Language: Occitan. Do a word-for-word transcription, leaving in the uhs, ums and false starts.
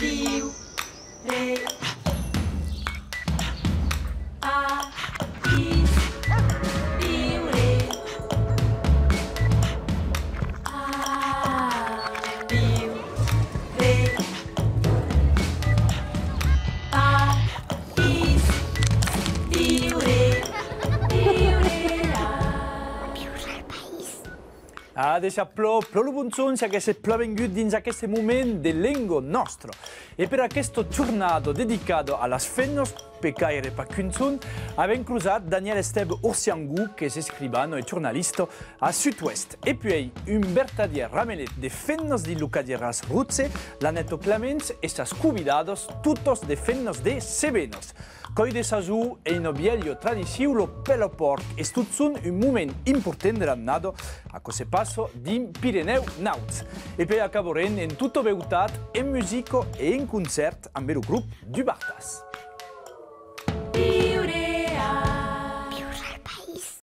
Viure. A, is, viure. A, viure. A, is, viure. Viure a. Viure al país. Adishatz plan, plan lo bonjorn, siatz plan venguts dins aqueste moment de lenga nòstra. E per aquesta jornada dedicada a las femnas, pecaire pas qu'un jorn, avèm crosat Danièle Estève Orsiangoux, qu'es escrivana e jornalista a Sud-Oèst. E puèi, un vertadièr ramelet de femnas dins lo Cadièras Roge, l'Annette Clamens e sas convidadas, totas de femnas de Cevenas. Qu'ei de sason e una vièlha tradicion, lo pèl a pòrc es totjorn un moment important de l'annada, aquò se passa dins Pirenèus Nauts. E puèi acabarem en tota beutat, en musica e en concèrt amb lo grop Du Bartàs.